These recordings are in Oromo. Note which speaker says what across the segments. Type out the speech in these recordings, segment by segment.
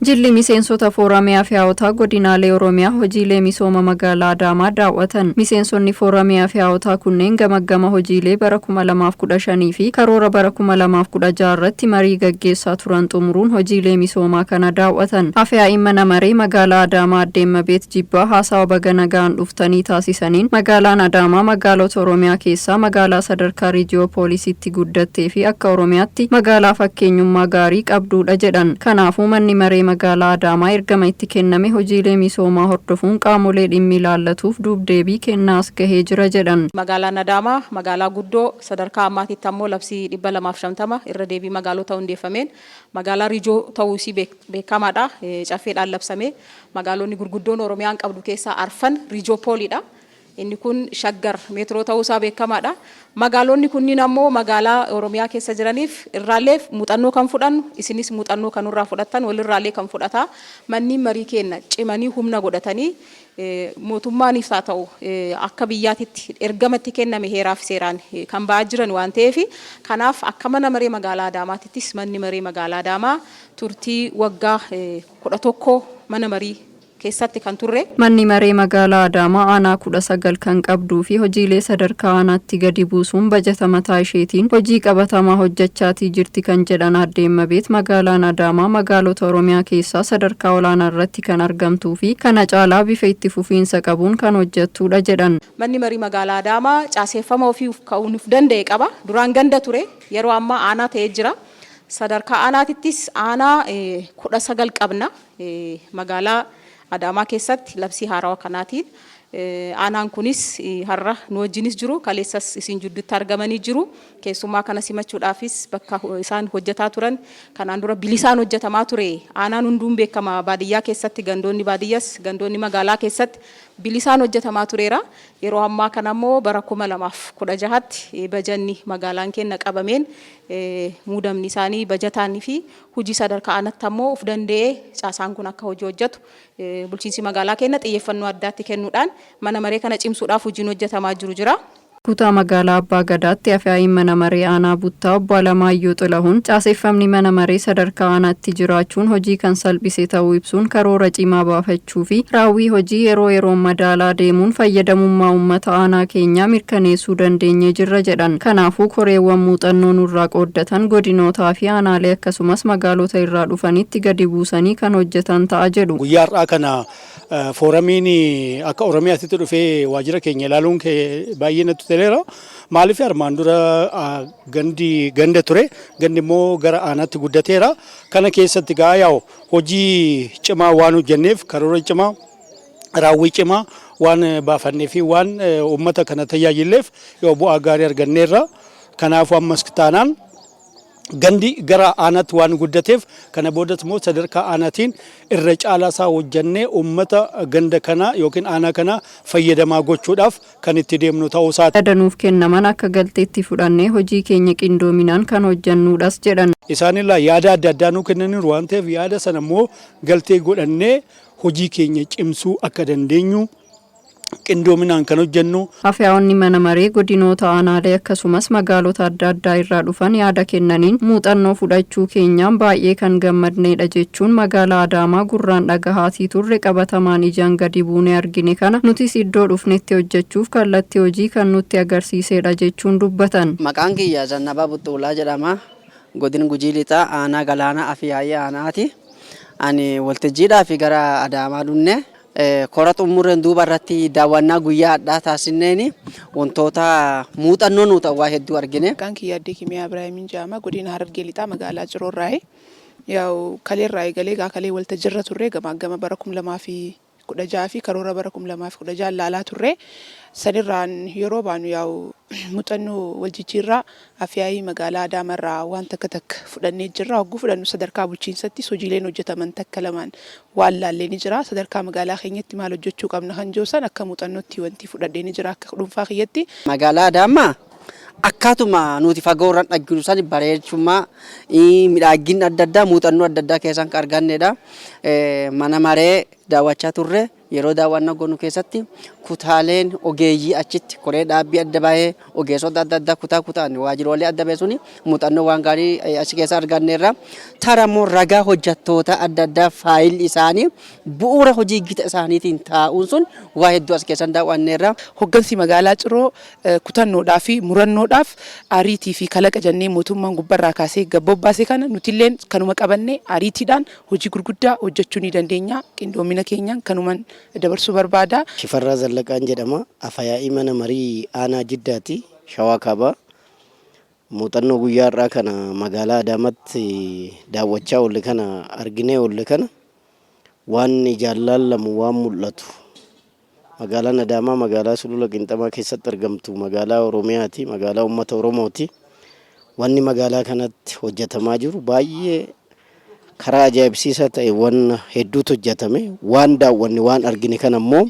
Speaker 1: Jilli miseensota Fooramii Afyaa'otaa Godinaalee Oromiyaa hojiilee misooma magaalaa Adaamaa daawwatan. Miseensonni Fooramii Afyaa'otaa kunneen gamaggama hojiilee bara 2015 fi karoora bara 2016 irratti marii gaggeessaa turan xumuruun hojiilee misoomaa kana daawwatan. Afyaa'iin Mana Maree Magaalaa Adaamaa Aadde Immabeet Jibbaa haasawa baga nagaan dhuftanii taasisaniin magaalaan Adaamaa magaalota Oromiyaa keessaa magaalaa sadarkaa Riijiyoopoolisitti guddattee fi akka Oromiyaatti magaalaa fakkeenyummaa gaarii qabduudha jedhan. Kanaafuu Manni Maree Magaalaa Adaamaa ergama itti kenname hojiilee misoomaa hordofuun qaamolee dhimmi ilaallatuuf duub-deebii kennaa as gahee jira jedhan.
Speaker 2: Magaalaan Adaamaa magaalaa guddoo sadarkaa ammaatitti ammoo labsii 250 irra deebii magaalota hundeeffameen magaalaa rijoo ta'uu isii beekamaadha. Caffeedhaan labsamee magaalonni gurguddoon Oromiyaan qabdu keessaa arfan rijoopooliidha. Inni kun Shaggar meetroo ta'uu isaa beekamaadha. Magaalonni kunniin ammoo magaalaa Oromiyaa keessa jiraniif irraallee muuxannoo kan fudhannu, isinis muuxannoo kan nurraa fudhattan, walirraallee kan fudhataa manniin marii keenna cimanii humna godhatanii mootummaaniif haa ta'u akka biyyaatitti ergama itti kenname heeraa fi seeraan kan ba'aa jiran waan ta'eef, kanaaf akka mana maree magaalaa Adaamaatittis manni maree magaalaa Adaamaa turtii waggaa 11 mana marii keessatti kan turre.
Speaker 1: Manni Maree Magaalaa Adaamaa aanaa 19 kan qabduu fi hojiilee sadarkaa aanaatti gadi buusuun bajata mataa isheetiin hojii qabatamaa hojjechaatii jirti kan jedhan Aadde Immabeet, magaalaan Adaamaa magaalota Oromiyaa keessaa sadarkaa olaanaa irratti kan argamtuu fi kana caalaa bifa itti fufiinsa qabuun kan hojjettuudha jedhan.
Speaker 2: Manni Marii Magaalaa Adaamaa caaseeffama ofii kan of danda'e qaba. Duraan ganda ture, yeroo ammaa aanaa ta'ee jira. Sadarkaa aanaatittis aanaa 19 qabna. Magaalaa Adaamaa keessatti labsii haarawa kanaatiin aanaan kunis har'a nu wajjinis jiru, kaleessas isin jidduutti argamanii jiru. Keessummaa kana simachuudhaafis bakka isaan hojjetaa turan kanaan dura bilisaan hojjetamaa ture. Aanaan hunduun beekama, baadiyyaa keessatti gandoonni baadiyyas gandoonni magaalaa keessatti bilisaan hojjetamaa tureera. Yeroo ammaa kana immoo bara 2016tti bajanni magaalaan keenna qabameen muudamni isaanii bajataan fi Hojii sadarkaa aanatti ammoo of danda'ee caasaan kun akka hojii hojjetu bulchiinsi magaalaa keenya xiyyeeffannoo addaatti kennuudhaan mana maree kana cimsuudhaaf hojiin hojjetamaa jiru jira.
Speaker 1: Kutaa Magaalaa Abbaa Gadaatti Afyaa'iin Mana Maree Aanaa Buttaa Obbo Alamaayyoo Xilahuun caaseffamni mana maree sadarkaa aanaatti jiraachuun hojii kan salphise ta'uu ibsuun karoora cimaa baafachuu fi raawwii hojii yeroo yeroon madaalaa deemuun fayyadamummaa uummata aanaa keenyaa mirkaneessuu dandeenyee jirra jedhan. Kanaafuu koreewwan muuxannoo nurraa qooddatan godinootaa fi aanaalee akkasumas magaalota irraa dhufanitti gadi buusanii kan hojjetan ta'a jedhu.
Speaker 3: Guyyaa har'aa kana fooramiin akka Oromiyaatti dhufee waajjira keenya ilaaluun baay'ee natti toleera. Maaliif armaan dura gandi ganda ture, gandi immoo gara aanaatti guddateera. Kana keessatti gaa yaa'u hojii cimaa waan hojjenneef, karoora cimaa, raawwii cimaa waan baafannee fi waan uummata kana tajaajilleef yoo bu'aa gaarii arganneerra. Kanaafuu ammas taanaan gandi gara aanaatti waan guddateef kana boodas immoo sadarkaa aanaatiin irra caalaa isaa hojjannee uummata ganda kanaa yookiin aanaa kanaa fayyadamaa gochuudhaaf kan itti deemnu ta'uu isaati.
Speaker 1: Yaada nuuf kennaman akka galteetti fudhannee hojii keenya qindoominaan kan hojjannuudhas jedhan.
Speaker 3: Isaanillaa yaada adda addaa nuu kennaniiru waan ta'eef yaada sana immoo galtee godhannee hojii keenya cimsuu akka dandeenyu qindoominaan kan hojjennu.
Speaker 1: Afyaa'onni Mana Maree godinoota, aanaalee akkasumas magaalota adda addaa irraa dhufan yaada kennaniin muuxannoo fudhachuu keenyaan baay'ee kan gammadneedha jechuun magaalaa Adaamaa gurraan dhagahaatii turre qabatamaan ijaan gadi buunee argine kana nutis iddoo dhufnetti hojjechuuf kallattii hojii kan nutti agarsiiseedha jechuun dubbatan.
Speaker 4: Maqaan kiyya Zannabaa Buxxuulaa jedhama. Godina Gujii Lixaa Aanaa Galaanaa Afyaa'ii Aanaati. Ani waltajjiidhaaf gara Adaamaa dhunne. Kora xummurreen duuba irratti daawwannaa guyyaa hadhaa taasisneen wantoota muuxannoo nuu ta'u waa hedduu argine.
Speaker 5: Maqaan kiyya Addee Kimiyaa Ibraahimiin jedhama. Godina Harargee Lixaa magaalaa Ciroorraayi. Yaa'u kaleerraa eegalee egaa kalee waltajjiirra turre gamaaggama bara 2016 fi karoora bara 2016 laalaa turre. Sanirraan yeroo baanu yaa'u muuxannoo wal jijjiirraa Afyaa'ii magaalaa Adaamarraa waan takka takka fudhannee jirra. Hogguu fudhannu sadarkaa bulchiinsattis hojiileen hojjetaman takka lamaan waan laallee ni jira. Sadarkaa magaalaa keenyatti maal hojjechuu qabna kan jiru san akka muuxannootti wanti fudhadhee ni jira akka dhuunfaa kiyyatti.
Speaker 4: Magaalaa Adaamaa Akkaatuma nuti fagoo irraan dhagginu san bareechummaa, midhaagina adda addaa, muuxannoo adda addaa keessaan kan argannedha. Mana maree daawwachaa turre. Yeroo daawwannaa goonu keessatti kutaaleen ogeeyyii achitti koree dhaabbii adda bahee, ogeessota adda addaa kutaa kutaan waajjiroolee adda bahe suni muuxannoo waan gaarii achi keessa arganneerra. Tara immoo ragaa hojjettoota adda addaa faayilli isaanii bu'uura hojii gita isaaniitiin taa'uun sun waa hedduu as keessan daawwanneerra.
Speaker 5: Hoggansi magaalaa Ciroo kutannoodhaa fi murannoodhaaf ariitii fi kalaqa jennee mootummaan gubbarraa kaasee gabbobbaase kana nutilleen kanuma qabannee ariitiidhaan hojii gurguddaa hojjechuu ni dandeenya. Qindoomina keenyaan kanuman dabarsuu barbaada.
Speaker 6: Shifarraa Zallaqaan jedhama. Afayaa'ii mana marii aanaa Jiddaati. Shawaa Kaabaa. Muuxannoo guyyaa har'aa kana magaalaa Adaamaatti daawwachaa oolle kana, arginee oolle kana, waan ijaan laallamu, waan mul'atu. Magaalaan Adaamaa magaalaa Sulula Qinxamaa keessatti argamtu, magaalaa Oromiyaati, magaalaa uummata Oromooti. Wanni magaalaa kanatti hojjetamaa jiru baay'ee karaa ajaa'ibsiisaa ta'e waan hedduutu hojjetame. Waan daawwanne, waan argine kana immoo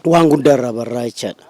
Speaker 6: waan guddaa irraa barraa jechaadha.